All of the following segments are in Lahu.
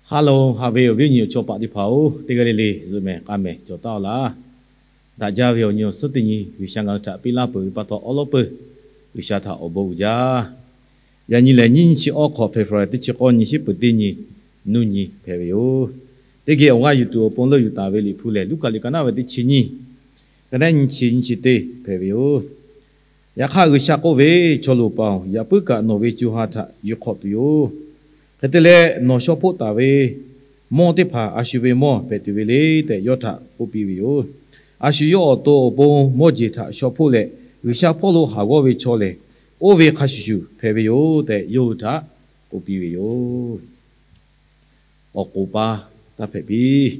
Haˉ loˬ, haꞈ ve awˬ viˉ awˬ nyi awˬ chawˇ paˍ teˇ hpaˍ-oˬ, teˇ g'aˇ le le zuhꞈ mehˍ k'a mehˍ cawˬ taˉ-aw laˇ. Daꞈ jaˇ ve awˬ nyi awˬ suhˉ teˇ nyi G'uiˬsha ngaˬ hui htaꞈ piˇ laˇ peuˬ ve pa taw, awˉ lawˉ peuˬ G'uiˬsha htaꞈ awˬ bon uiˍ jaˇ. Yaꞈ nyi lehˬ, nyiˇ nyi chi awˇ hk'awꞈ February teˇ chi k'awˇ nyi, shiˉ peuˬ teˇ nyi, nuˇ nyi hpehꞈ ve yoˬ. Teˇ geh awˬ g'aˇ yuˬ tuˬ awˬ pon leuˆ yuˬ taˍ ve Liꞈ hpu lehˬ, Luˉkaꞈ liꞈ ka naˉ ve teˇ chi nyiˇ, ka naˉ nyi chi nyi chi teˇ hpehꞈ ve yoˬ. Yaꞈ hk'aˇ, G'uiˬsha k'oˆ ve, Chaw loˍ paˍ-oˬ, yaꞈ puiˉ kaꞈ nawˬ ve co ha htaꞈ yuˬ hk'awꞈ tuˬ yoˬ. Hk'e te leh, nawˬ shaw hpoˆ taˍ ve mawˇ teˇ hpaˍ a shu ve mawˇ hpehꞈ tuˬ ve le tehꞈ yawˇ htaꞈ k'oˆ piˇ ve yoˬ. A shu yawˇ awˬ to awˬ pon mawˇ jeˬ htaꞈ shaw hpoˆ leh, G'uiˬsha hpawˇ lo haˍ g'awˇ ve chaw lehˬ, oˇ ve hk'a shuˍ shuˍ hpehꞈ ve yoˬ tehꞈ yawˇ hui htaꞈ k'oˆ piˇ ve yoˬ. Awˬ k'oˍ pa taˇ hpehꞈ piˇ.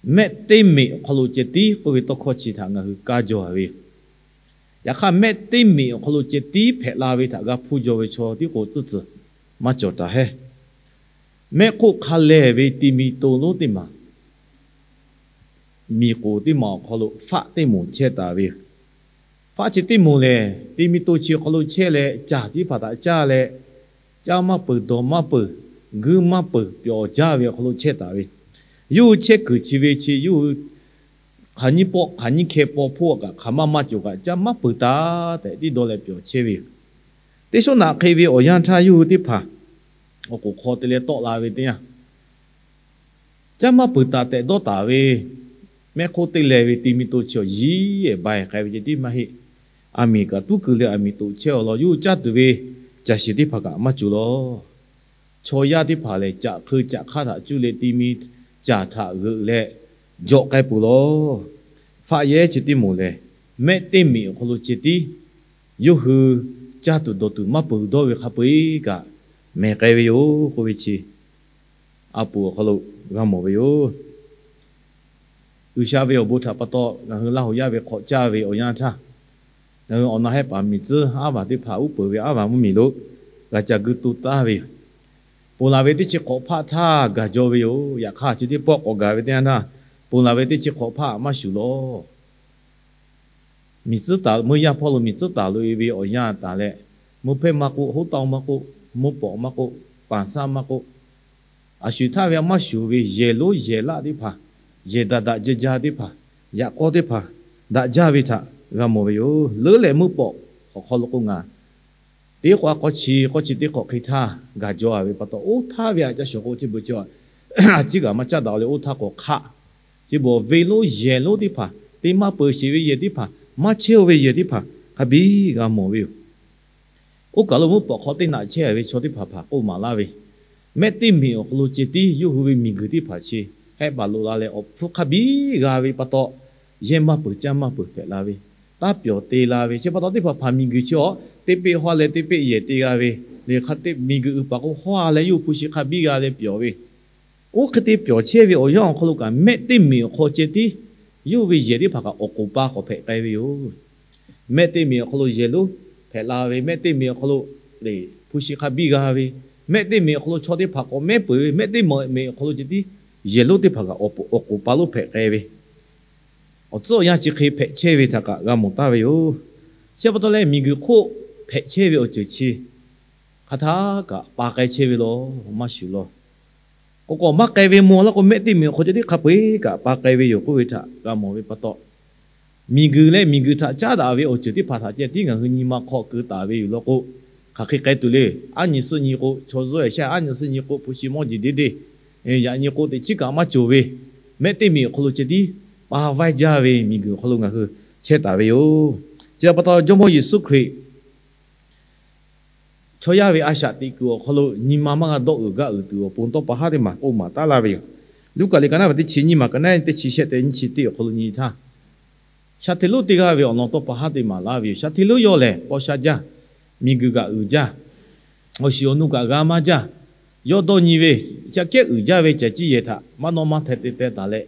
Mehˆ teˇ meꞈ awˬ hk'aw lo ceh tiˉ k'oˆ ve tawˇ hkawˇ chi htaꞈ ngaˬ hui kaˇ jaw ve yoˬ. Yaꞈ hk'aˇ, mehˆ teˇ meꞈ awˬ hk'aw lo ceh tiˉ hpehꞈ la ve htaꞈ g'a hpuˇ jaw ve chaw tiˉ k'o tcuhˇ tcuhˬ maˇ cawˬ taˍ heˆ. Mehˆ hk'oˆ hk'a lehˬ ve ti mi to lonˉ teˇ maˬ, miˬ k'oˍ teˇ maˬ awˬ hk'aw lo faˆ teˇ moˍ chehˇ taˍ ve yoˬ. Faˆ chi teˇ moˍ lehˬ, ti mi to chi awˬ hk'aw lo chehˇ leh, caˬ tiˉ hpaˍ htaꞈ caˇ leh, caˇ maˇ peuˬ, dawˬ maˇ peuˬ, guiˇ maˇ peuˬ, pyawˬ jaˇ ve awˬ hk'aw lo chehˇ taˍ ve. Yawˇ hui chehˇ kuiˬ chi ve chi yawˇ hui hk'aˬ nyiˇ pawˆ hk'aˬ nyiˇ hkeh paw hpoˆ kaꞈ hk'aˬ maˇ maˇ cawˬ kaꞈ caˇ maˇ peuˬ taˍ tehꞈ tiˉ dawˇ leh pyawˬ chehˇ ve yoˬ. Teˇ shawˉ naꞈ hk'e ve awˬ yanˇ htaˇ yawˇ hui teˇ hpaˍ awˬ k'oˍ hk'aw te leh tawˆ la ve teˇ yanˇ, caˇ maˇ peuˬ taˍ tehꞈ dawˇ taˍ ve mehˆ hk'oˆ teˇ leh ve ti mi to chi awˬ yiˉ ehˍ ba ehˍ k'ai ve ceh tiˉ maˇ heˆ. Aˬ miˍ kaꞈ tuˉ keu leh aˬ miˍ toꞈ chehˇ-aw law, yawˇ hui caˇ tuˬ ve caˬ shiˍ teˇ hpaˍ kaꞈ maˇ cawˬ law. Chaw yaˇ teˇ hpaˍ lehˬ, caꞈ hk'eu caꞈ hk'aˇ htaꞈ cuˇ leh ti mi caˬ htaꞈ g'euꞈ leh jawꞈ k'ai peuˬ law. Faˆ yehˉ chi teˇ moˍ lehˬ, mehˆ teˇ meꞈ awˬ hk'aw lo ceh tiˉ yawˇ hui caˇ tuˬ dawˬ tuˬ maˇ peuˬ dawˇ ve hk'a peu-eˬ kaꞈ mehˬ k'ai ve yoˬ k'oˆ ve chi a poˍ awˬ hk'aw lo g'a mawˬ ve yoˬ. G'uiˬsha ve awˬ bon htaꞈ pa taw ngaˬ hui Laˇ huˍ yaˇ ve hk'awꞈ caˇ ve awˬ yanˇ htaˇ, ngaˬ hui awˬ na hehˉ paˍ miˬ tcuhˉ aˉ vaˬ teˇ hpaˍ uˉ peunˍ ve aˉ vaˬ mvuhˇmiˬ lo g'a ca guiˇ toˇ taˍ ve yoˬ. Ponˬ laˬ ve teˇ chi hk'awꞈ hpaˆ htaˇ gaˬ jaw ve yoˬ. Yaꞈ hk'aˇ, chi teˇ pawˆ k'awꞈ gaˬ ve teˇ yanˇ htaˇ, ponˬ laˬ ve teˇ chi hk'awꞈ hpaˆ maˇ shuˍ law. Miˬ tcuhˉ taˍ meuˇ yaˇ hpawˇ lo miˬ tcuhˉ taˍ lo e ve awˬ yanˇ taˍ leh, meuˇ hpehˇ maˇ k'oˆ, hoˉ tawˇ maˇ k'oˆ, meuˇ pawꞈ maˇ k'oˆ, paˍ saˇ maˇ k'oˆ, a shuˍ htaˇ ve a maˇ shuˍ ve yehˬ lonˉ yehˬ laˆ teˇ hpaˍ, yehˬ daꞈ daꞈ jaˇ jaˇ teˇ hpaˍ, yaꞈ k'awˇ teˇ hpaˍ daꞈ jaˇ ve htaꞈ g'a mawˬ ve yoˬ. Leuˉ leh meuˇ pawꞈ awˬ hk'aw lo k'o ngaˬ teˇ k'awꞈ k'awˇ chi k'awˇ chi teˇ hk'awꞈ hk'e htaˇ gaˬ jaw-a ve pa taw, oˇ htaˇ ve a ca shawˍ k'o chi beuꞈ chi a ciˉ kaꞈ maˇ caˇ daꞈ-o leh oˇ htaˇ k'awꞈ hk'aˆ. Chi beuꞈ ve lonˉ yehˬ lonˉ teˇ hpaˍ, te maˇ peuˬ sheˍ ve yehˬ teˇ hpaˍ, maˇ chehˇ-o ve yehˬ teˇ hpaˍ hk'a biˇ g'a mawˬ ve yoˬ. Oˇ kaˬ lo mvuhˇ pawꞈ hk'aw teˇ naꞈ chehˇ ve chaw teˇ hpaˍ hpaˍ k'oˆ maˍ laˇ ve, mehˆ teˇ meꞈ awˬ hk'aw lo ceh tiˉ yawˇ hui ve miˬguiˬ teˇ hpaˍ chi hehˆ paˍ loꞈ la leh awˬ hpfuhˇ hk'a biˇ g'a ve pa taw, yehˇ maˇ peuˬ caˇ maˇ peuˬ hpehꞈ la ve, taˇ pyawˬ te la ve. Chi pa taw teˇ hpaˍ hpaˍ miˬguiˬ chi awˬ teˇ peˆ haw leh teˇ peˆ yehˬ te g'a ve, le hk'a te miˬguiˬ uiˍ paˍ k'o haw leh yawˇ hui hpu shi hk'a biˇ g'a leh pyawˬ ve, oˇ hk'e te pyawˬ chehˇ ve awˬ yanˇ awˬ hk'aw lo kaꞈ mehˆ teˇ meꞈ awˬ hk'aw ceh tiˉ yawˇ hui ve yehˬ teˇ hpaˍ kaꞈ awˬ k'oˍ pa k'awꞈ hpehꞈ k'ai ve yoˬ. Mehˆ teˇ meꞈ awˬ hk'aw lo yehˬ lonˉ hpehꞈ la ve, mehˆ teˇ meꞈ awˬ hk'aw lo hpu shi hk'a biˇ g'a ve, mehˆ teˇ meꞈ awˬ hk'aw lo chaw teˇ hpaˍ k'awꞈ mehˉ peuˬ ve, mehˆ teˇ meꞈ awˬ hk'aw lo ceh tiˉ yehˬ lonˉ teˇ hpaˍ kaꞈ awˬ k'oˍ pa lonˉ hpehꞈ k'ai ve, awˬ tcuhˉ awˬ yanˇ chi hk'e hpehꞈ chehˇ ve htaꞈ kaꞈ g'a mawˬ taˍ ve yoˬ. Chi pa taw leh miˬguiˬ hk'oˆ hpehꞈ chehˇ ve awˬ ceuˬ chi hk'a htaˇ kaꞈ pa k'ai chehˇ ve law, maˇ shuˍ law. K'o k'awꞈ maˇ k'ai ve maw laˇ k'o, mehˆ teˇ meꞈ awˬ hk'aw ceh tiˉ hk'a peu-eˬ kaꞈ pa k'ai ve yoˬ k'oˆ ve htaꞈ g'a mawˬ ve pa taw, miˬguiˬ leh miˬguiˬ htaꞈ caˉ daꞈ ve awˬ ceuˬ teˇ hpaˍ htaꞈ ceh tiˉ ngaˬ hui nyi ma hk'aw keu taˍ ve yoˬ law k'o, hk'aˬ hk'e k'ai tuˬ le. Aˉ nyi suhˆ nyi k'o, chaw zuhˆ-e shaˉ aˉ nyi suhˆ nyi k'o, hpu shi mawˇ jeˬ deˇ deˇ, yaꞈ nyi k'o teꞈ chiˉ kaꞈ maˇ cawˬ ve, mehˆ teˇ meꞈ awˬ hk'aw lo ceh tiˉ pa vaiˇ jaˇ ve miˬguiˬ awˬ hk'aw lo ngaˬ hui chehˇ taˍ ve yoˬ. Chi pa taw Jawˇmawˇ Yeˍsuˆ Hkriꞈ chaw yaˇ ve a shaꞈ teꞈ kuiˬ awˬ hk'aw lo nyi ma maˇ g'a dawˆ uiˍ gaˇ uiˍ tuˬ awˬ pon tawˇ pa haˉ teˇ maˬ k'oˆ maˍ taˉ laˇ ve yoˬ. Luˉkaꞈ liꞈ ka naˉ ve teˇ chi nyiˇ maˬ ka naˉ teˇ chi shehˆ teˇ nyiˇ chi teˇ awˬ hk'aw lo nyi htaˇ, sha hteˇ lonˉ teˇ g'aˇ ve awˬ lawn tawˇ pa haˉ teˇ maˬ laˇ ve yoˬ. Sha hteˇ lonˉ yawˇ lehˬ paw sha jaˇ, miˬguiˬ kaꞈ uiˍ jaˇ, awˬ shiˍ awˬ nu kaꞈ g'a maˇ jaˇ. Yawˇ dawˇ nyi ve, sha kehˉ uiˍ jaˇ ve cehˬ ciˇ yehˬ htaꞈ maˇ nawˇ maˇ hteh te teh taˍ leh,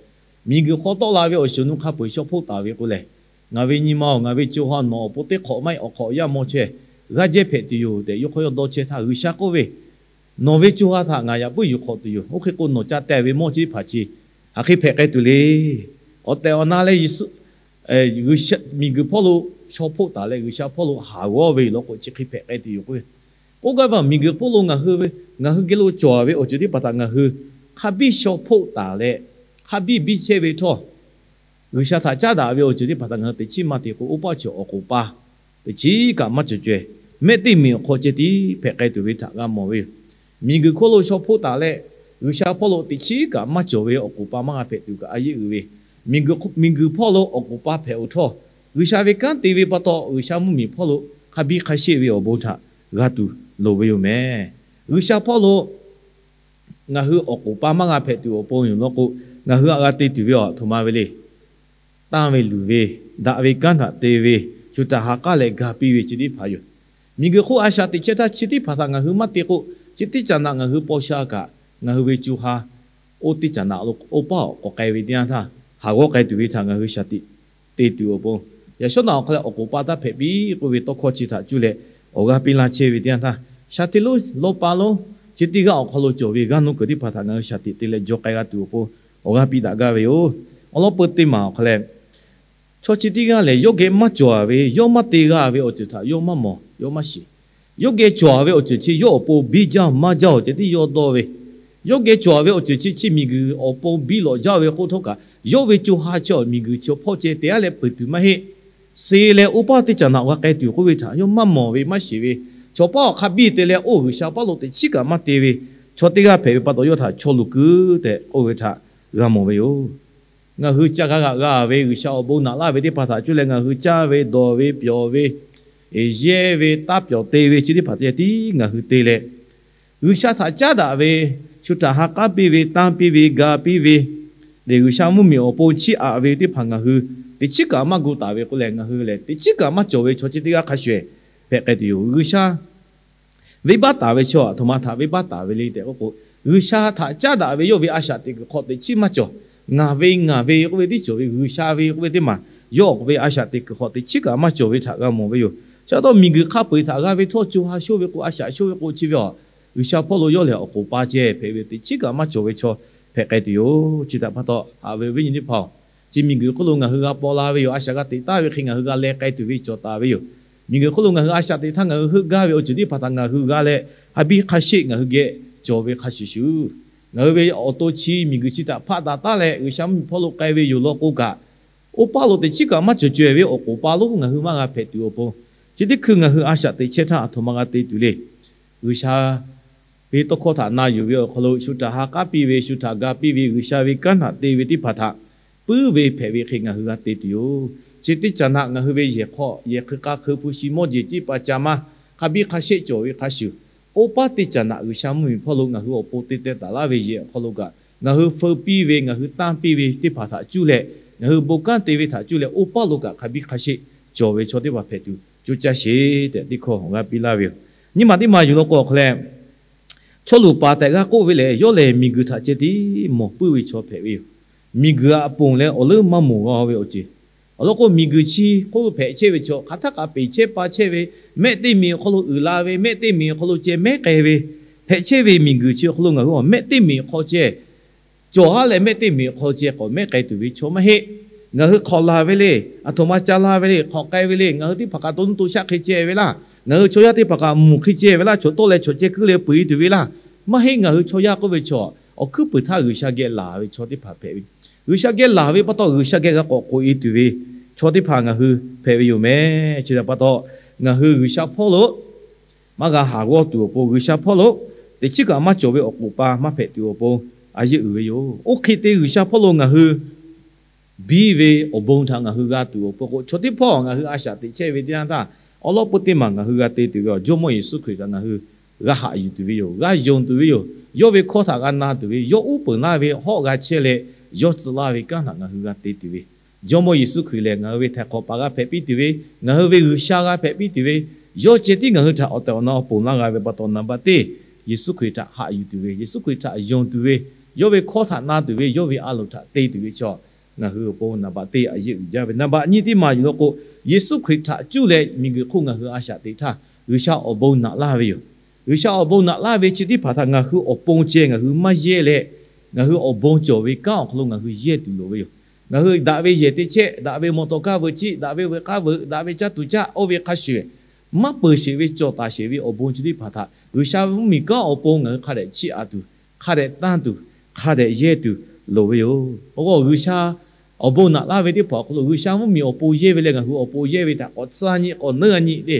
miˬguiˬ hk'aw tawˆ la ve awˬ shiˍ awˬ nu hk'a peu-eˬ shaw hpoˆ taˍ ve k'o lehˬ, ngaˬ ve nyi ma-oˬ, ngaˬ ve co ha nawˬ awˬ pon teˇ hk'awꞈ maˇ heˆ, awˬ hk'awꞈ yaˇ maw chaweh g'aˇ jehˇ hpehꞈ tuˬ yoˬ tehꞈ, yawˇ hk'aw yawˇ dawˇ chehˇ htaˇ, G'uiˬsha k'oˆ ve, Nawˬ ve co ha htaꞈ ngaˬ yaꞈ puiˉ yuˬ hk'awꞈ tuˬ yoˬ. Oˇ hk'e k'o, nawˬ ca teh ve mawˇ chi hk'aˬ hk'e hpehꞈ k'ai tuˬ le. Awˬ tehˬ awˬ na leh Yeˍsuˆ, G'uiˬsha miˬguiˬ hpawˇ lo shaw hpoˆ taˍ leh G'uiˬsha hpawˇ lo haˍ g'awˇ ve yoˬ law k'o, chi hk'e hpehꞈ k'ai tuˬ yoˬ k'oˆ ve. K'oˆ gaˇ ve, miˬguiˬ hk'oˆ lo ngaˬ hui, ngaˬ hui geh lo cawˬ ve awˬ ceuˬ teˇ hpaˍ htaꞈ ngaˬ hui hk'a biˇ shaw hpoˆ taˍ leh, hk'a biˇ biˇ chehˇ ve htawˇ, G'uiˬsha htaꞈ caˉ daꞈ ve awˬ ceuˬ teˇ hpaˍ htaꞈ ngaˬ hui teꞈ chiˉ maˇ te k'o, oˇ paˆ chi awˬ k'oˍ pa teꞈ chiˉ kaꞈ maˇ cawˬ caweh, mehˆ teˇ miˬ awˬ hk'aw ceh tiˉ hpehꞈ k'ai tuˬ ve htaꞈ g'a mawˬ ve yoˬ. Miˬguiˬ hk'oˆ lo shaw hpoˆ taˍ leh, G'uiˬsha hpawˇ lo teꞈ chiˉ kaꞈ maˇ cawˬ ve awˬ k'oˍ pa maˇ g'a hpehꞈ tuˬ kaꞈ a yeˆ uiˍ ve, miˬguiˬ hk'oˆ, miˬguiˬ hpawˇ lo awˬ k'oˍ pa hpehꞈ-oˬ htawˇ, G'uiˬsha ve kanˉ te ve pa taw, G'uiˬsha mvuhˇmiˬ hpawˇ lo hk'a biˇ hk'a sheˆ ve awˬ bon htaꞈ g'a tuˬ loˍ ve yoˬ meh. G'uiˬsha hpawˇ lo ngaˬ hui awˬ k'oˍ pa maˇ g'a hpehꞈ tuˬ awˬ pon yoˬ law k'o, ngaˬ hui htaꞈ g'a te tuˬ ve aˬ htoꞈ ma ve le. Tanˇ ve luˬ ve, daꞈ ve kanˉ htaꞈ te ve, shu htaꞈ ha k'aˉ leh ga piˇ ve chi teˇ hpaˍ yoˬ. Miˬguiˬ hk'oˆ a shaꞈ teꞈ chehˇ htaˇ chi teˇ hpaˍ htaꞈ ngaˬ hui maˇ te k'o, chi teˇ caꞈ naꞈ ngaˬ hui paw sha kaꞈ, ngaˬ hui ve co ha oˇ teˇ caꞈ naꞈ lo oˇ paˆ awˬ k'awꞈ k'ai ve teˇ yanˇ htaˇ, haˍ g'awˇ k'ai tuˬ ve htaꞈ ngaˬ hui shaˍ tiꞈ te tuˬ awˬ pon, yaꞈ shawˉ naꞈ awˬ hk'aw leh awˬ k'oˍ pa taˇ hpehꞈ piˇ k'oˆ ve tawˇ hkawˇ chi htaꞈ cuˇ leh awˬ g'aˇ piˇ laˇ chehˇ ve teˇ yanˇ htaˇ, shaˍ hteˇ lonˉ lawˇ pa lonˉ chi teˇ g'aˇ awˬ hk'aw lo cawˬ ve g'aˇ nuˇ kuiˬ teˇ hpaˍ htaꞈ ngaˬ hui shaˍ tiꞈ te leh jaw k'ai g'a tuˬ awˬ pon awˬ g'aˇ piˇ daꞈ gaˇ ve yoˬ. Awˬ lawn peu teˇ maˬ awˬ hk'aw leh, chaw chi teˇ g'aˇ lehˬ, yawˇ geh maˇ cawˬ ve, yawˇ maˇ te g'a ve awˬ ceuˬ htaꞈ yawˇ maˇ mawˬ, yawˇ maˇ shiˍ. Yawˇ geh cawˬ ve awˬ ceuˬ chi yawˇ awˬ pon biˇ jaˇ maˇ jaˇ awˬ ceh tiˉ yawˇ dawˇ ve, yawˇ geh cawˬ ve awˬ ceuˬ chi chi miˬguiˬ awˬ pon biˇ lawꞈ jaˇ ve k'oˆ htawˇ kaꞈ, yawˇ ve co ha chi awˬ miˬguiˬ chi awˬ hpawˇ ceh te-a leh peuˬ tuˬ maˇ heˆ. Se leh oˇ paˆ teˇ caꞈ naꞈ g'a k'ai tuˬ k'oˆ ve htaꞈ yawˇ maˇ mawˬ ve, maˇ shiˍ ve, chaw paˉ awˬ hk'a biˇ te leh oˇ G'uiˬsha paˉ lo teꞈ chiˉ kaꞈ maˇ te ve chaw teˇ g'aˇ hpehꞈ ve pa taw, yawˇ htaꞈ chaw luˬ kuiˬ tehꞈ k'oˆ ve htaꞈ g'a mawˬ ve yoˬ. Ngaˬ hui ca g'a g'aꞈ g'a ve G'uiˬsha awˬ bon naꞈ laˇ ve teˇ hpaˍ htaꞈ cuˇ leh ngaˬ hui caˇ ve, dawˬ ve, pyawˬ ve, yehˇ ve, taˇ pyawˬ te ve chi teˇ hpaˍ ceh tiˉ ngaˬ hui te leh, G'uiˬsha htaꞈ caˉ daꞈ ve, shu htaꞈ ha k'aˉ piˇ ve, tanˇ piˇ ve, ga piˇ ve, leh G'uiˬsha mvuhˇmiˬ awˬ pon chiˇ aꞈ ve teˇ hpaˍ ngaˬ hui teꞈ chiˉ kaꞈ maˇ gu taˍ ve k'o lehˬ, ngaˬ hui lehˬ teꞈ chiˉ kaꞈ maˇ cawˬ ve chaw chi teˇ g'aˇ hk'a shuˍ shuˍ hpehꞈ k'ai tuˬ yoˬ. G'uiˬsha venˇbaˆ taˍ ve chaw aˬ htoꞈ ma htaꞈ venˇbaˆ taˍ ve le tehꞈ k'oˆ k'o, G'uiˬsha htaꞈ caˉ daꞈ ve yawˇ ve a shaꞈ teꞈ kuiˬ hk'aw teꞈ chiˉ maˇ cawˬ. Ngaˬ ve, ngaˬ ve k'oˆ ve tiˉ cawˬ ve, G'uiˬsha ve k'oˆ ve teˇ maˬ yawˇ awˬ ve a shaꞈ teꞈ kuiˬ hk'aw teꞈ chiˉ kaꞈ maˇ cawˬ ve htaꞈ g'a mawˬ ve yoˬ. Chi pa taw miˬguiˬ hk'a peu-eˬ htaꞈ g'a ve htawˇ, co ha shonˇ ve k'o, a shaꞈ shonˇ ve k'o chi ve aˬ, G'uiˬsha hpawˇ lo yawˇ lehˬ awˬ k'oˍ pa ceh hpehꞈ ve, teꞈ chiˉ kaꞈ maˇ cawˬ ve chaw hpehꞈ k'ai tuˬ yoˬ. Chi htaꞈ pa taw haꞈ ve awˬ viˉ nyi teˇ hpaˍ-oˬ, chi miˬguiˬ hk'oˆ lo ngaˬ hui g'a paw la ve yoˬ. A shaꞈ g'a teꞈ taˍ ve hk'e ngaˬ hui g'a leh k'ai tuˬ ve cawˬ taˍ ve yoˬ. Miˬguiˬ hk'oˆ lo ngaˬ hui a shaꞈ teꞈ htaˇ ngaˬ hui heuˆ gaˇ ve awˬ ceuˬ teˇ hpaˍ htaꞈ ngaˬ hui g'a leh, hk'a biˇ hk'a sheˆ ngaˬ hui geh cawˬ ve hk'a shuˍ shuˍ, ngaˬ hui ve awˬ to chi miˬguiˬ chi htaꞈ hpaˆ daꞈ taˉ leh G'uiˬsha mvuhˇmiˬ hpawˇ lo k'ai ve yoˬ law k'o kaꞈ, oˇ paˆ lo teꞈ chiˉ kaꞈ maˇ cawˬ caweh ve awˬ k'oˍ pa lonˉ ngaˬ hui maˇ g'a hpehꞈ tuˬ awˬ pon, chi teˇ hkui ngaˬ hui a shaꞈ teꞈ chehˇ htaˇ aˬ htoꞈ ma g'a te tuˬ le. G'uiˬsha ve tawˇ hkawˇ htaꞈ na yuˬ ve awˬ hk'aw lo shu htaꞈ ha k'aˉ piˇ ve, shu htaꞈ ga piˇ ve, G'uiˬsha ve kanˉ htaꞈ te ve teˇ hpaˍ htaꞈ puiˉ ve hpehꞈ ve hk'e ngaˬ hui g'a te tuˬ yoˬ. Chi teˇ caꞈ naꞈ ngaˬ hui ve yehˬ hk'aw yehˬ hkui k'a hkui hpu shi mawˇ jeˬ ciˇ pa ca maˇ hk'a biˇ hk'a sheˆ cawˬ ve hk'a shuˍ, oˇ paˆ teˇ caꞈ naꞈ G'uiˬsha mvuhˇmiˬ hpawˇ lo ngaˬ hui awˬ pon te teh taˍ laˇ ve yehˬ awˬ hk'aw lo kaꞈ, ngaˬ hui feu piˇ ve, ngaˬ hui tanˇ piˇ ve teˇ hpaˍ htaꞈ cuˇ leh, ngaˬ hui bon kanˉ te ve htaꞈ cuˇ leh oˇ paˆ lo kaꞈ hk'a biˇ hk'a sheˆ cawˬ ve chaw teˇ hpaˍ hpehꞈ tuˬ coˇ caˇ sheˍ tehꞈ teˇ hkawˇ awˬ g'aˇ piˇ laˇ ve yoˬ. Nyiˇ maˬ teˇ maˬ yuˬ law k'o awˬ hk'aw leh, chaw luˬ paˍ tehꞈ g'a k'oˆ ve lehˬ, yawˇ lehˬ miˬguiˬ htaꞈ ceh tiˉ mawˬ puiˉ ve chaw hpehꞈ ve yoˬ. Miˬguiˬ aꞈ ponˬ leh awˬ leuˉ maˇ mawˬ g'a ve awˬ ceuˬ awˬ lawn k'o, miˬguiˬ chi hk'oˆ lo hpehꞈ chehˇ ve chaw hk'aˬ htaˇ kaꞈ peˬ chehˇ pa chehˇ ve, mehˆ teˇ miˬ awˬ hk'aw lo uiˍ la ve, mehˆ teˇ miˬ awˬ hk'aw lo ceh mehˉ k'ai ve, hpehꞈ chehˇ ve miˬguiˬ chi awˬ hk'aw lo ngaˬ hui awˬ mehˆ teˇ miˬ awˬ hk'aw ceh cawˬ haˉ leh mehˆ teˇ miˬ awˬ hk'aw ceh k'awꞈ mehˉ k'ai tuˬ ve chaw maˇ heˆ. Ngaˬ hui hk'awꞈ la ve le, aˬ htoꞈ ma ca la ve le, hk'awꞈ k'ai ve le, ngaˬ hui teˇ hpaˍ kaꞈ to nuˇ to shaˆ hk'e ceh ve laˇ, ngaˬ hui chaw yaˇ teˇ hpaˍ kaꞈ mvuhˬ hk'e ceh ve laˇ, chaw tawˆ leh chaw ceh kuiˉ leh peu-e tuˬ ve laˇ, maˇ heˆ. Ngaˬ hui chaw yaˇ k'oˆ ve chaw awˬ hkuiˉ puiˍ htaˇ G'uiˬsha geh laˬ ve chaw teˇ hpaˍ hpehꞈ ve, G'uiˬsha geh laˬ ve pa taw G'uiˬsha geh g'a k'awꞈ k'oꞈ-e tuˬ ve chaw teˇ hpaˍ ngaˬ hui hpehꞈ ve yoˬ meh. Chi htaꞈ pa taw, ngaˬ hui G'uiˬsha hpawˇ lo maˇ g'a haˍ g'awˇ tuˬ awˬ pon, G'uiˬsha hpawˇ lo teꞈ chiˉ kaꞈ maˇ cawˬ ve awˬ k'oˍ pa maˇ hpehꞈ tuˬ awˬ pon a yeˆ uiˍ ve yoˬ. Oˇ hk'e te G'uiˬsha hpawˇ lo ngaˬ hui biˇ ve awˬ bon htaꞈ ngaˬ hui g'a tuˬ awˬ pon k'o, chaw teˇ hpawˇ ngaˬ hui a shaꞈ teꞈ chehˇ ve teˇ yanˇ htaˇ, awˬ lawn peu teˇ maˬ ngaˬ hui g'a te tuˬ ve awˬ Jawˇmawˇ Yeˍsuˆ Hkriꞈ htaꞈ ngaˬ hui g'a haꞈ yuˬ tuˬ ve yoˬ. G'a yonˍ tuˬ ve yoˬ. Yawˇ ve hkawˇ htaꞈ g'a na tuˬ ve, yawˇ uˉ peunˍ laˇ ve hawˉ g'a chehˇ leh, yawˇ tcuh laˇ ve kanˉ htaꞈ ngaˬ hui g'a te tuˬ ve, Jawˇmawˇ Yeˍsuˆ Hkriꞈ lehˬ ngaˬ hui ve htaiˍ hk'awꞈ paˍ g'a hpehꞈ piˇ tuˬ ve, ngaˬ hui ve G'uiˬsha g'a hpehꞈ piˇ tuˬ ve, yawˇ ceh tiˉ ngaˬ hui htaꞈ awˬ tehˬ awˬ na awˬ ponˬ laˇ g'a ve pa taw, naˍ baꞈ teˇ Yeˍsuˆ Hkriꞈ htaꞈ haꞈ yuˬ tuˬ ve, Yeˍsuˆ Hkriꞈ htaꞈ yonˍ tuˬ ve, yawˇ ve hkawˇ htaꞈ na tuˬ ve, yawˇ ve a loˍ htaꞈ te tuˬ ve chaw ngaˬ hui awˬ pon naˍ baꞈ teˇ a yeˆ uiˍ jaˇ ve. Naˍ baꞈ nyiˇ teˇ maˬ yuˬ law k'o, Yeˍsuˆ Hkriꞈ htaꞈ cuˇ leh miˬguiˬ hk'oˆ ngaˬ hui a shaꞈ teꞈ htaˇ, G'uiˬsha awˬ bon naꞈ laˇ ve yoˬ. G'uiˬsha awˬ bon naꞈ laˇ ve chi teˇ hpaˍ htaꞈ ngaˬ hui awˬ pon ceh ngaˬ hui maˇ yehˇ leh, ngaˬ hui awˬ bon cawˬ ve kanˉ awˬ hk'aw lo ngaˬ hui yehˇ tuˬ loˍ ve yoˬ. Ngaˬ hui daꞈ ve yehˬ teˇ chehˇ, daꞈ ve mawˬ tawˍ kaˇ veuꞈ ciˆ, daꞈ ve veuꞈ k'aˇ veuꞈ, daꞈ ve caˇ tuˬ caˇ, oˇ ve hk'a shuˍ maˇ peuˬ sheˍ ve cawˬ taˍ sheˍ ve awˬ bon chi teˇ hpaˍ htaꞈ G'uiˬsha ve mvuhˇmiˬ kanˉ awˬ pon ngaˬ hui hk'a dehꞈ chiˇ aꞈ tuˬ, hk'a dehꞈ tanˇ tuˬ, hk'a dehꞈ yehˇ tuˬ loˍ ve yoˬ. Awˬ g'aˇ G'uiˬsha awˬ bon naꞈ laˇ ve teˇ hpaˍ awˬ hk'aw lo G'uiˬsha mvuhˇmiˬ awˬ pon yehˇ ve leh ngaˬ hui awˬ pon yehˇ ve htaꞈ k'awꞈ tcuh nyi k'awꞈ neˇ a nyi le.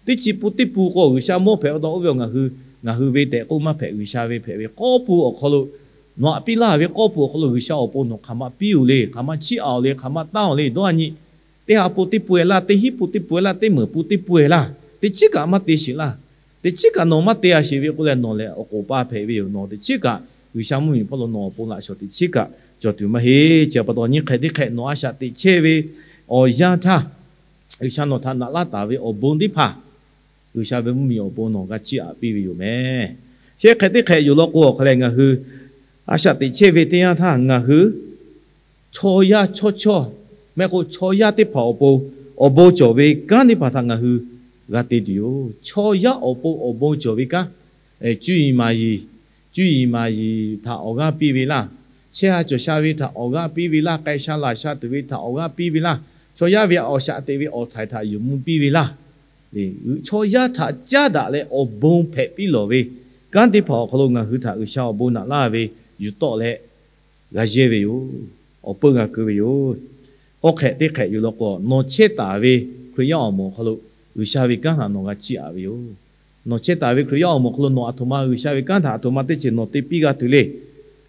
Teˇ chi pun teˇ pun k'o G'uiˬsha mawˇ hpehꞈ pa taw oˇ ve awˬ ngaˬ hui, ngaˬ hui ve tehꞈ k'oˆ maˇ hpehꞈ, G'uiˬsha ve hpehꞈ ve k'awˇ pun awˬ hk'aw lo, nawˬ aꞈ piˇ laˇ ve k'awˇ pun awˬ hk'aw lo G'uiˬsha awˬ pon nawˬ hk'aˬ ma piˇ-oˬ le, hk'aˬ ma chiˇ aꞈ-oˬ le, hk'aˬ ma tanˇ-oˬ le, dawˇ a nyi. Teˇ ha pun teˇ pun-e laˇ, teˇ hinˉ pun teˇ pun-e laˇ, teˇ meunˍ pun teˇ pun-e laˇ, teꞈ chiˉ kaꞈ maˇ te sheˍ laˇ. Teꞈ chiˉ kaꞈ nawˬ maˇ te a sheˍ ve k'o leh nawˬ lehˬ awˬ k'oˍ pa hpehꞈ ve yoˬ. Nawˬ teꞈ chiˉ kaꞈ G'uiˬsha mvuhˇmiˬ hpawˇ lo nawˬ awˬ pon laꞈ shawˍ teꞈ chiˉ kaꞈ cawˬ tuˬ maˇ heˆ. Chi pa taw nyi hk'e teˇ hk'e nawˬ a shaꞈ teꞈ chehˇ ve awˬ yanˇ htaˇ, G'uiˬsha nawˬ htaꞈ naꞈ laˇ taˍ ve awˬ bon teˇ hpaˍ G'uiˬsha ve mvuhˇmiˬ awˬ pon nawˬ g'a chiˇ aꞈ piˇ ve yoˬ meh. Shehˆ hk'e teˇ hk'e yoˬ law k'o, awˬ hk'a lehˬ ngaˬ hui a shaꞈ teꞈ chehˇ ve teˇ yanˇ htaˇ ngaˬ hui chaw yaˇ chaw chawˇ, mehˆ k'o chaw yaˇ teˇ hpaˍ awˬ pon awˬ bon cawˬ ve kanˉ teˇ hpaˍ htaꞈ ngaˬ hui g'a te tuˬ yoˬ. Chaw yaˇ awˬ pon awˬ bon cawˬ ve kanˉ, cuˇ yiˍ maˍ yiˍ, cuˇ yiˍ maˍ yiˍ htaꞈ awˬ g'aˇ piˇ ve laˇ, chehˇ ha cawˬ sha ve htaꞈ awˬ g'aˇ piˇ ve laˇ, k'ai sha laˬ sha tuˬ ve htaꞈ awˬ g'aˇ piˇ ve laˇ, chaw yaˇ ve awˬ shaꞈ teꞈ ve awˬ htaiˍ htaꞈ yuˬ mvuh piˇ ve laˇ, chaw yaˇ htaꞈ caˉ daꞈ leh awˬ bon hpehꞈ piˇ lawˬ ve kanˉ teˇ hpaˍ awˬ hk'aw lo ngaˬ hui htaꞈ G'uiˬsha awˬ bon naꞈ laˇ ve yuˬ tawˆ leh g'a yehˇ ve yoˬ. Awˬ peu g'a keu ve yoˬ. Hawˉ hk'ehꞈ teˇ hk'ehꞈ yoˬ law k'o, nawˬ chehˇ taˍ ve Hkriꞈ yaˇ awˬ moˍ awˬ hk'aw lo G'uiˬsha ve kanˉ htaꞈ nawˬ g'a chiˇ aꞈ ve yoˬ. Nawˬ chehˇ taˍ ve Hkriꞈ yaˇ awˬ moˍ awˬ hk'aw lo nawˬ aˬ htoꞈ ma G'uiˬsha ve kanˉ htaꞈ aˬ htoꞈ ma teˇ ceuˬ nawˬ te piˇ g'a tuˬ le.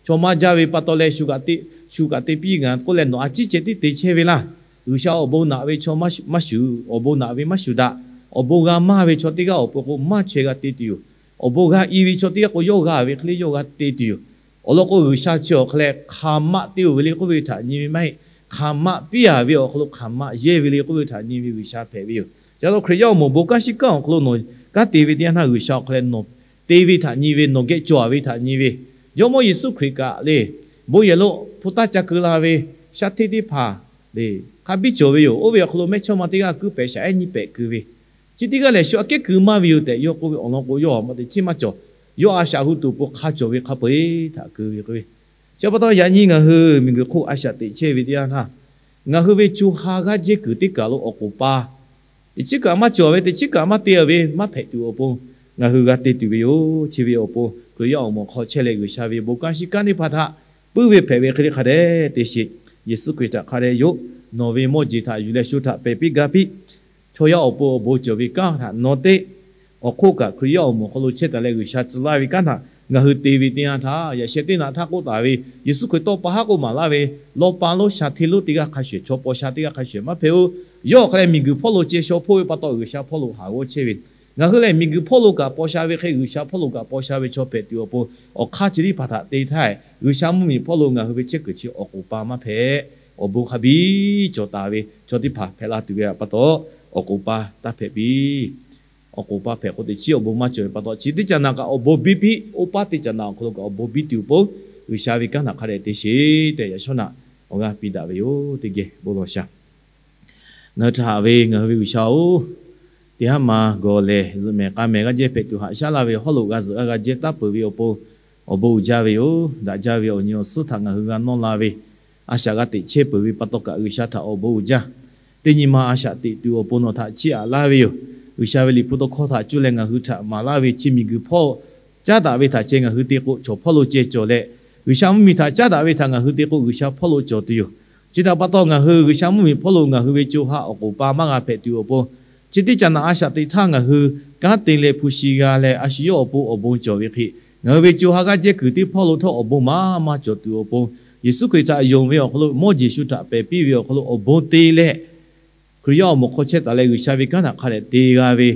Chaw maˇ jaˇ ve pa taw leh shu kaꞈ te piˇ gaˬ k'oˆ leh nawˬ a ciˉ ceh tiˉ te chehˇ ve laˇ. G'uiˬsha awˬ bon naꞈ ve chaw maˇ shuˍ, awˬ bon naꞈ ve maˇ shuˍ daꞈ. Awˬ bon g'a maˇ ve chaw teˇ g'aˇ awˬ pon k'o maˇ chaweh g'a te tuˬ yoˬ. Awˬ bon g'a i ve chaw teˇ g'aˇ k'o yawˇ g'a ve hk'e le yawˇ g'a te tuˬ yoˬ. Awˬ lawn k'o G'uiˬsha chi awˬ hk'a leh hk'aˬ ma te-oˬ ve le k'oˆ ve htaꞈ nyi ve maˇ heˆ. Hk'aˬ ma piˇ a ve awˬ hk'aw lo hk'aˬ ma yehˇ ve le k'oˆ ve htaꞈ nyi ve G'uiˬsha hpehꞈ ve yoˬ. Chi pa taw Hkriꞈ yaˇ awˬ moˍ bon kanˉ shiˉ kanˉ awˬ hk'aw lo nawˬ kanˉ te ve teˇ yanˇ htaˇ G'uiˬsha awˬ hk'a leh nawˬ te ve htaꞈ nyi ve, nawˬ geh cawˬ a ve htaꞈ nyi ve, Jawˇmawˇ Yeˍsuˆ Hkriꞈ kaꞈ le, bon yehˬ lo hpu taˇ ca keu la ve shaˉ hteˇ teˇ hpaˍ le hk'a biˇ cawˬ ve yoˬ. Oˇ ve awˬ hk'aw lo mehˇchawˇma teˇ g'aˇ kuiˉ pehꞈ shaꞈ ehˉ nyi pehꞈ keu ve, chi teˇ g'aˇ lehˬ shu aꞈ kehˉ keu maˇ ve yoˬ tehꞈ yawˇ k'oˆ ve awˬ lawn k'o, yawˇ a ma teꞈ chiˉ maˇ cawˬ. Yawˇ a shaꞈ hu tuˬ pon hk'a cawˬ ve hk'a peu-eˬ htaꞈ keu ve k'oˆ ve. Chi pa taw yaꞈ nyi ngaˬ hui miˬguiˬ hk'oˆ a shaꞈ teꞈ chehˇ ve teˇ yanˇ htaˇ, ngaˬ hui ve co ha g'aˇ jehˇ kuiˬ teˇ kaˬ lo awˬ k'oˍ pa teꞈ chiˉ kaꞈ maˇ cawˬ ve, teꞈ chiˉ kaꞈ maˇ te ve maˇ hpehꞈ tuˬ awˬ pon ngaˬ hui g'a te tuˬ ve yoˬ. Chi ve awˬ pon Hkriꞈ yaˇ awˬ moˍ hk'aw chehˇ leh G'uiˬsha ve bon kanˉ shiˉ kanˉ teˇ hpaˍ htaꞈ puiˉ ve hpehꞈ ve hk'e le hk'a dehꞈ te sheˍ. Yeˍsuˆ Hkriꞈ htaꞈ hk'a dehꞈ yonˍ, nawˬ ve mawˇ jeˬ htaꞈ yuˬ leh shu htaꞈ pehˬ piˇ gaˇ piˇ. Chaw yaˇ awˬ pon awˬ bon cawˬ ve kanˉ htaꞈ nawˬ te. Awˬ hk'oˆ kaꞈ Hkriꞈ yaˇ awˬ moˍ hk'aw lo chehˇ taˍ leh G'uiˬsha tcuh laˇ ve kanˉ htaꞈ ngaˬ hui te ve teˇ yanˇ htaˇ, yaꞈ sheh teˇ naꞈ htaˇ k'oˆ taˍ ve Yeˍsuˆ Hkriꞈ tawˇ pa haˉ k'oˆ maˍ laˇ ve, lawˇ pa lonˉ sha hteˇ lonˉ teˇ g'aˇ hk'a shuˍ shuˍ, chaw paw sha teˇ g'aˇ hk'a shuˍ shuˍ maˇ hpehꞈ-oˬ. Yawˇ awˬ hk'a leh miˬguiˬ hpawˇ lo ceh shaw hpoˆ ve pa taw G'uiˬsha hpawˇ lo haˍ g'awˇ chehˇ ve, ngaˬ hui lehˬ miˬguiˬ hpawˇ lo kaꞈ paw sha ve hk'e G'uiˬsha hpawˇ lo kaꞈ paw sha ve chaw hpehꞈ tuˬ awˬ pon awˬ hk'aˇ chi teˇ hpaˍ htaꞈ te htaˇ, G'uiˬsha mvuhˇmiˬ hpawˇ lo ngaˬ hui ve chehˇ kuiˬ chi awˬ k'oˍ pa maˇ hpehꞈ. Awˬ bon hk'a biˇ cawˬ taˍ ve chaw teˇ hpaˍ hpehꞈ la tuˬ ve pa taw, awˬ k'oˍ pa taˇ hpehꞈ piˇ. Awˬ k'oˍ pa hpehꞈ k'o teꞈ chiˉ awˬ bon maˇ cawˬ ve pa taw, chi teˇ caꞈ naꞈ kaꞈ awˬ bon biˇ piˇ. Oˇ paˉ teˇ caꞈ naꞈ awˬ hk'aw lo kaꞈ awˬ bon biˇ tuˬ awˬ pon G'uiˬsha ve kanˉ htaꞈ hk'a dehꞈ te sheˍ tehꞈ yaꞈ shawˉ naꞈ awˬ g'aˇ piˇ daꞈ ve yoˬ. Teˇ geh bon lawˬ shaˍ. Ngaˬ hui htaꞈ haꞈ ve ngaˬ hui ve G'uiˬsha-oˬ, teˇ haˉ ma gawˬ lehˬ zuhꞈ mehˍ k'a mehˍ g'aˇ jehˇ hpehꞈ tuˬ haꞈ shaˉ laˇ ve hawˉ lo g'a zuhꞈ g'a g'a jehˇ taˉ peuˬ ve awˬ pon awˬ bon uiˍ jaˇ ve yoˬ. Daꞈ jaˇ ve awˬ nyi awˬ suhˉ htaꞈ ngaˬ hui g'a nawˇ la ve, a shaꞈ g'a teꞈ chehˇ peuˬ ve pa taw kaꞈ G'uiˬsha htaꞈ awˬ bon uiˍ jaˇ. Teˇ nyi ma a shaꞈ teꞈ tuˬ awˬ pon nawˬ htaꞈ chiˇ aꞈ laˇ ve yoˬ. G'uiˬsha ve liꞈ hpu tawˇ hkawˇ htaꞈ cuˇ leh ngaˬ hui htaꞈ maˍ laˇ ve chi miˬguiˬ hpawˇ caˉ daꞈ ve htaꞈ ceh ngaˬ hui te k'o chaw hpawˇ lo ceh cawˬ leh, G'uiˬsha mvuhˇmiˬ htaꞈ caˉ daꞈ ve htaꞈ ngaˬ hui te k'o G'uiˬsha hpawˇ lo cawˬ tuˬ yoˬ. Chi htaꞈ pa taw ngaˬ hui G'uiˬsha mvuhˇmiˬ hpawˇ lo ngaˬ hui ve co ha awˬ k'oˍ pa maˇ g'a hpehꞈ tuˬ awˬ pon, chi teˇ caꞈ naꞈ a shaꞈ teꞈ htaˇ ngaˬ hui kanˉ te leh hpu shi g'a leh a shu yawˇ awˬ pon awˬ bon cawˬ ve hk'e, ngaˬ hui ve co ha g'aˇ jehˇ kuiˬ teˇ hpawˇ lo htawˇ awˬ bon maˇ maˇ cawˬ tuˬ awˬ pon, Yeˍsuˆ Hkriꞈ htaꞈ yonˍ ve awˬ hk'aw lo mawˇ jeˬ shu htaꞈ pehˬ piˇ ve awˬ hk'aw lo awˬ bon te leh, Hkriꞈ yaˇ awˬ moˍ hk'aw chehˇ taˍ leh G'uiˬsha ve kanˉ htaꞈ hk'a dehꞈ te g'a ve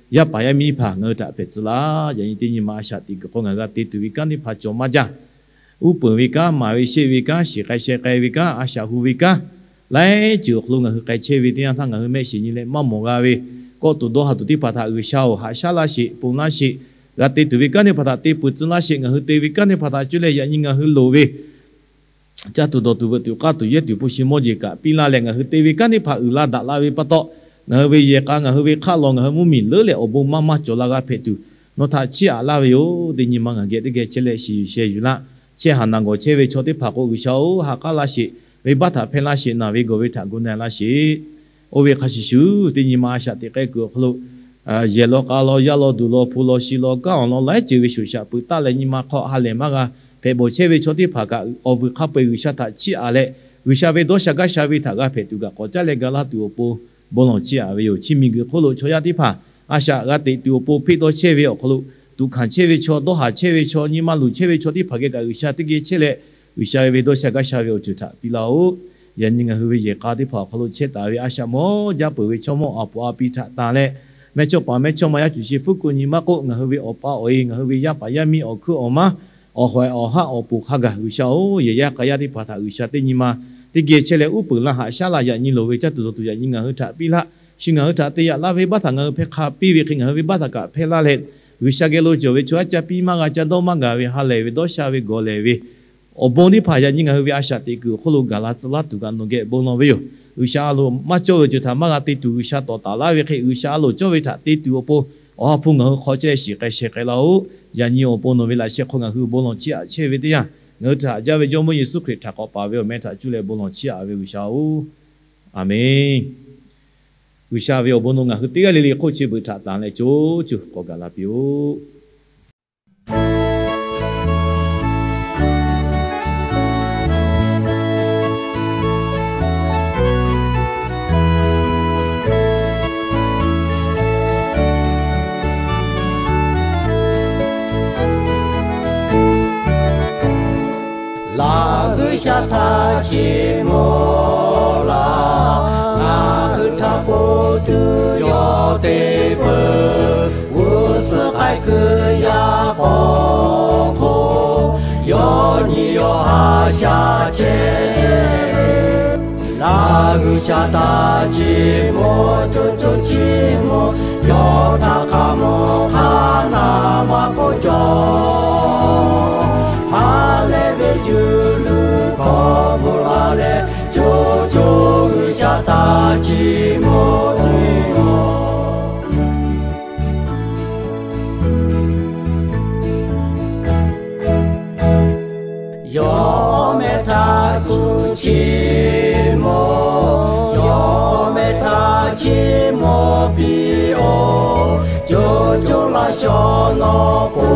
yaˇ paˍ yaˇ miˇ hpaˍ ngaˬ hui htaꞈ hpehꞈ tcuh laˇ. Yaꞈ nyi teˇ nyi ma a shaꞈ teꞈ kuiˬ hk'aw ngaˬ hui g'a te tuˬ ve kanˉ teˇ hpaˍ cawˬ maˇ jaˇ. Uˉ peunˍ ve kanˉ, maˍ ve sheˆ ve kanˉ, shiˍ k'ai sheh k'ai ve kanˉ, a shaꞈ hu ve kanˉ, laiˉ ceuˬ awˬ hk'aw lo ngaˬ hui k'ai chehˇ ve teˇ yanˇ htaˇ ngaˬ hui mehˆ shiˍ nyi leh maˇ mawˬ g'a ve, kawˆ tuˬ dawˇ ha tuˬ teˇ hpaˍ htaꞈ G'uiˬsha-oˬ, haꞈ shaˉ laˇ sheˍ, pon laˇ sheˍ. G'a te tuˬ ve kanˉ teˇ hpaˍ htaꞈ te peuˬ tcuh laˇ sheˍ. Ngaˬ hui te ve kanˉ teˇ hpaˍ htaꞈ cuˇ leh yaꞈ nyi ngaˬ hui loˍ ve caˇ tuˬ dawˬ tuˬ veuꞈ tuˬ k'aˇ tuˬ yehˇ tuˬ hpu shi mawˇ jeˬ kaꞈ piˇ laˇ leh ngaˬ hui te ve kanˉ teˇ hpaˍ uiˍ la daꞈ la ve pa taw, ngaˬ hui ve yehˬ k'a, ngaˬ hui ve hk'aˆ law, ngaˬ hui mvuhˇmiˬ leuˉ leh awˬ bon maˇ maˇ cawˬ la g'a hpehꞈ tuˬ nawˬ htaꞈ chiˇ aꞈ laˇ ve yoˬ. Teˇ nyi ma ngaˬ geh teˇ geh chehˇ leh shiˍ yuˬ sheh yuˬ laˇ. Chehˇ haˍ naˬ gawˬ chehˇ ve chaw teˇ hpaˍ k'o G'uiˬsha-oˬ, ha k'aˉ laˇ sheˍ. Venˇbaˆ htaꞈ hpehˇ laˇ sheˍ. Naˬ ve gawˬ ve htaꞈ gu na laˇ sheˍ. Oˇ ve hk'a shuˍ shuˍ teˇ nyi ma a shaꞈ teꞈ k'ai kuiˬ awˬ hk'aw lo yehˬ law k'a law, yaˇ law duˬ law, hpu law shi law, kanˉ awˬ lawn laiˉ ceuˬ ve shoˍ shaꞈ peuˬ taˆ leh nyi ma hk'aw ha lehˬ maˇ g'a hpehꞈ bawˬ chehˇ ve chaw teˇ hpaˍ kaꞈ, awˬ vuiˬ hk'a peu-eˬ G'uiˬsha htaꞈ chiˇ aꞈ leh, G'uiˬsha ve dawˇ sha gaˇ sha ve htaꞈ g'a hpehꞈ tuˬ kaꞈ k'awꞈ caˉ leh ga laˇ tuˬ awˬ pon bon lawˬ chiˇ aꞈ ve yoˬ. Chi miˬguiˬ hk'oˆ lo chaw yaˇ teˇ hpaˍ a shaꞈ g'a teꞈ tuˬ awˬ pon, hpeˆ dawˇ chehˇ ve awˬ hk'aw lo, tuꞈ hkanˍ chehˇ ve chaw, dawˇ haˍ chehˇ ve chaw, nyi ma luˬ chehˇ ve chaw teˇ hpaˍ geh kaꞈ G'uiˬsha teˇ geh chehˇ leh, G'uiˬsha ve dawˇ sha gaˇ sha ve awˬ ceuˬ htaꞈ piˇ laˇ-oˆ. Yaꞈ nyi ngaˬ hui ve yehˬ k'a teˇ hpaˍ awˬ hk'aw lo chehˇ taˍ ve a shaꞈ mawˇ jaˇ peuˬ ve chaw mawˇ a puˍ a pi htaꞈ tanˬ leh, mehˇchawˇpaˍ mehˇchawˇma yaˇ cuˬ shi hpfuhˇ ku nyi maˇ k'oˆ, ngaˬ hui ve awˬ pa awˬ e, ngaˬ hui ve yaˇ paˍ yaˇ miˇ awˬ hkuiˉ awˬ maˇ, awˬ hawehˍ awˬ haˉ awˬ poˍ hk'a gaˬ G'uiˬsha-oˬ, yehˬ yaˇ k'a yaˇ teˇ hpaˍ htaꞈ G'uiˬsha teˇ nyi ma teˇ geh chehˇ leh uˉ peunˍ laˇ haꞈ shaˉ laˇ. Yaꞈ nyi loˍ ve caˇ tuˬ dawˬ tuˬ yaꞈ nyi ngaˬ hui htaꞈ piˇ laˇ. Shi ngaˬ hui htaꞈ te yaꞈ laˇ ve baˆ htaꞈ ngaˬ hui hpehˇ hk'a piˇ ve hk'e, ngaˬ hui ve baˆ htaꞈ kaꞈ hpehˇ laˇ leh, G'uiˬsha geh lo cawˬ ve chaw yaˇ ca piˇ maˇ g'a, ca dawˇ maˇ gaˬ ve ha lehˬ ve dawˇ sha ve gawˬ lehˬ ve awˬ bon teˇ hpaˍ yaꞈ nyi ngaˬ hui ve a shaꞈ teꞈ kuiˬ awˬ hk'oˆ lo gaˬ la tcuh laˇ tuˬ kaꞈ nawˬ geh bon lawˬ ve yoˬ. G'uiˬsha a loˍ maˇ cawˇ ve awˬ ceuˬ htaꞈ maˇ g'a te tuˬ G'uiˬsha tawˍ taˍ laˇ ve hk'e, G'uiˬsha a loˍ cawˇ ve htaꞈ te tuˬ awˬ pon, Awˬ ha hpu ngaˬ hui hk'aw chehˇ shiˍ k'ai sheh k'ai laˇ-oˆ. Yaꞈ nyi awˬ pon nawˬ ve laꞈ sheh hk'aw ngaˬ hui bon lawˬ chiˇ aꞈ chehˇ ve teˇ yanˇ, ngaˬ hui htaꞈ haꞈ jaˇ ve Jawˇmawˇ Yeˍsuˆ Hkriꞈ htaꞈ k'awꞈ paˍ ve awˬ meh htaꞈ cuˇ leh bon lawˬ chiˇ aꞈ ve G'uiˬsha-oˬ, Aˍmenˇ. G'uiˬsha ve awˬ bon nawˬ ngaˬ hui teˇ g'aˇ le le hk'oˆ chi beuꞈ htaꞈ tanˬ leh co co k'awꞈ gaˬ la piˇ-oˆ. Laꞈ G'uiˬsha htaꞈ chiˇ mawˬ laˇ. Ngaˬ hui htaꞈ po tuˬ yawˇ te peuˬ. G'uˇ suhˍ k'ai kuiˬ yaˇ k'awꞈ hk'oˆ, yawˇ nyi yawˇ haꞈ sha chehˇ. Laꞈ G'uiˬsha htaꞈ chiˇ mawˬ, co co chiˇ mawˬ. Yawˇ htaꞈ hk'a mawˬ hk'a naˬ maˇ k'oˆ cawˬ. Ha lehˬ ve cuˇ luˬ hkawˇ hpu la leh, co co G'uiˬsha htaꞈ chiˇ mawˬ, chiˇ mawˬ. Yawˇ meh htaꞈ kuˬ chiˇ mawˬ. Yawˇ meh htaꞈ chiˇ mawˬ piˇ-oˆ. Co co laꞈ shawnˍ nawˉ po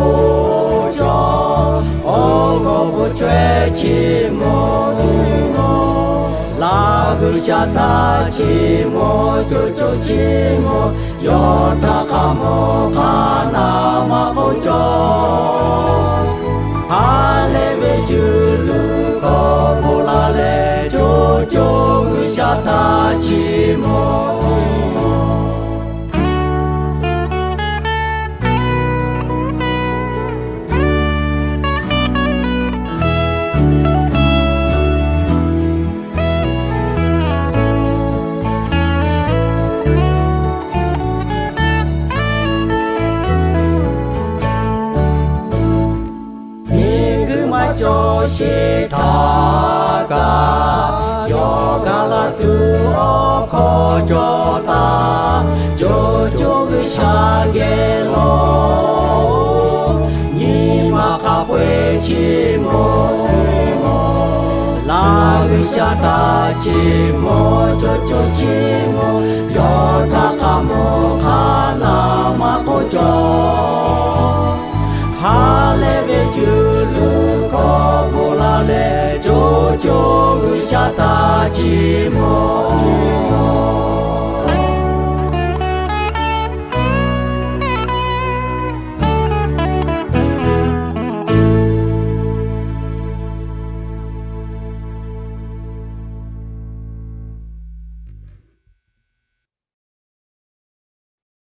cawˬ. Awˬ hkawˇ k'oˆ chaweh chiˇ mawˬ, chiˇ mawˬ. Laꞈ G'uiˬsha htaꞈ chiˇ mawˬ, co co chiˇ mawˬ. Yawˇ htaꞈ hk'a mawˬ hk'a naˬ maˇ k'oˆ cawˬ. Ha lehˬ ve cuˇ luˬ hkawˇ hpu la leh, co co G'uiˬsha htaꞈ chiˇ mawˬ. Miˬguiˬ maˇ cawˬ sheˍ htaˇ kaꞈ, yawˇ gaˬ la tuˬ awˬ hkawˇ cawˬ taˍ. Co co G'uiˬsha geh lawˬ-oˬ, nyi ma hk'a peu-eˬ chiˇ mawˬ. Laꞈ G'uiˬsha htaꞈ chiˇ mawˬ, co co chiˇ mawˬ. Yawˇ htaꞈ hk'a mawˬ hk'a naˬ maˇ k'oˆ cawˬ. Ha lehˬ ve cuˇ luˬ hkawˇ hpu la leh, co co G'uiˬsha htaꞈ chiˇ mawˬ.